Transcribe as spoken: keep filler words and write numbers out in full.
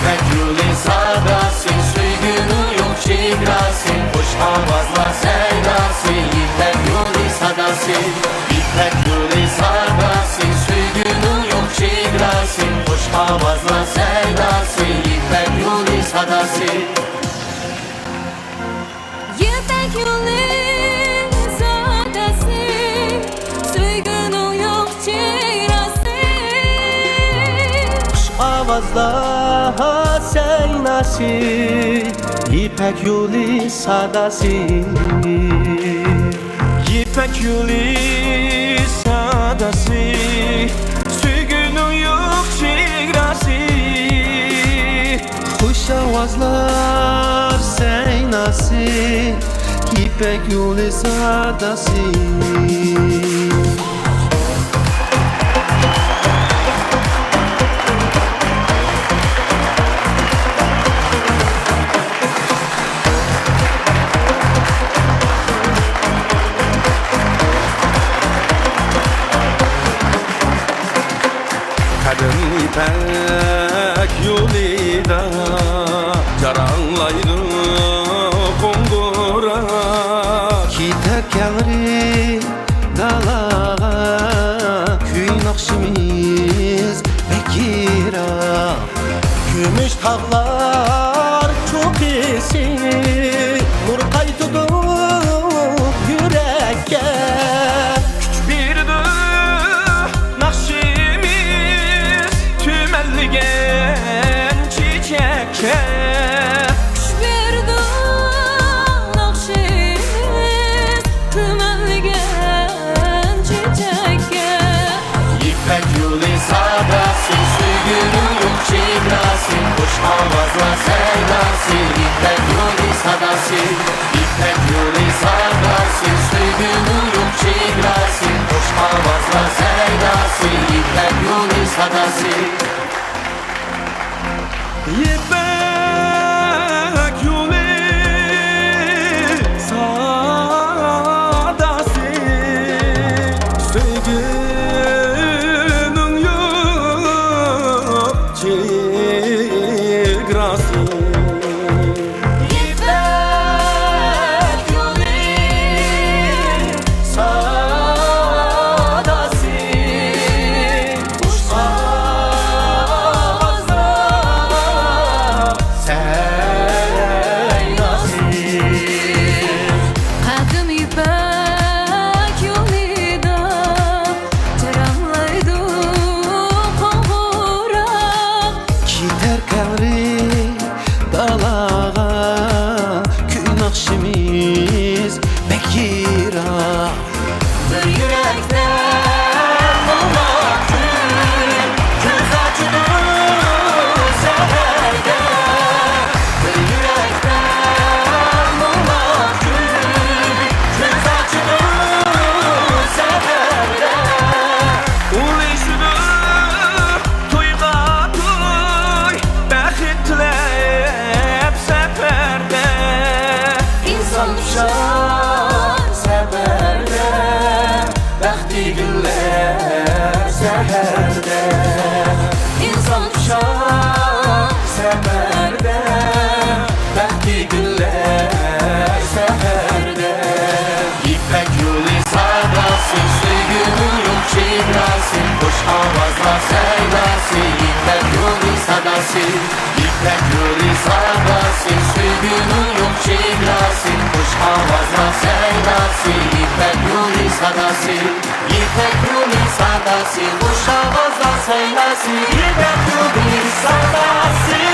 يىپەك يولى ساداسى، سۆيگۈنىڭ يوق چېگراسى، خۇش ئاۋازلار سەيداسى، يىپەك يولى ساداسى. يىپەك يولى ساداسى، سۆيگۈنىڭ يوق چېگراسى، خۇش ئاۋازلار سەيداسى، يىپەك يولى ساداسى. يىپەك يولى ساداسى، سۆيگۈنىڭ يوق چېگراسى. خۇش ئاۋازلار سەيناسى، يىپەك يولى ساداسى. يىپەك يولى ساداسى، سۆيگۈنىڭ يوق چېگراسى. خۇش ئاۋازلار سەيناسى، يىپەك يولى ساداسى. قەدىم يىپەك يولىدا جاراڭلايدۇ قوڭغۇراق. كېتەر كەڭرى دالاغا، كۈي ناخشىمىز بەك يىراق. كۈمۈش تاغلار چوققىسى نۇر قايتىدۇ يۈرەككە. كۈچ بېرىدۇ ناخشىمىز تۈمەنلىگەن چېچەككە. كۈچ بېرىدۇ ناخشىمىز تۈمەنلىگەن چېچەككە. يىپەك يولى ساداسى، سۆيگۈنىڭ يوق چېگراسى، خۇش ئاۋازلار سەيداسى، يىپەك يولى ساداسى. يىپەك يولى ساداسى، سۆيگۈنىڭ يوق چېگراسى، خۇش ئاۋازلار سەيداسى، يىپەك يولى ساداسى. يىپەك يولى ساداسى، سۆيگۈنىڭ يوق چېگراسى. يىپەك يولى ساداسى، خۇش ئاۋازلار سەيناسى. قەدىم يىپەك يولىدا جاراڭلايدۇ قوڭغۇراق. كېتەر كەڭرى دالاغا، كۈي ناخشىمىز بەك يىراق. بىر يۈرەكتە مۇڭلۇق كۈن، كۈن ساچىدۇ سەھەردە. بىر يۈرەكتە مۇڭلۇق كۈن، كۈن ساچىدۇ سەھەردە. ئۇلىشىدۇ تويغا توي، بەخت تىلەپ سەپەردە. ئىنسان پىشار سەپەردە، بەختى گۈللەر سەھەردە. ئىنسان پىشار سەپەردە، بەختى گۈللەر سەھەردە. يىپەك يولى ساداسى، سۆيگۈنىڭ يوق چېگراسى، خۇش ئاۋازلار سەيداسى، يىپەك يولى ساداسى. يىپەك يولى ساداسى، سۆيگۈنىڭ يوق چېگراسى، خۇش ئاۋازلار سەيداسى، يىپەك يولى ساداسى. يىپەك يولى ساداسى، خۇش ئاۋازلار سەيداسى، يىپەك يولى ساداسى.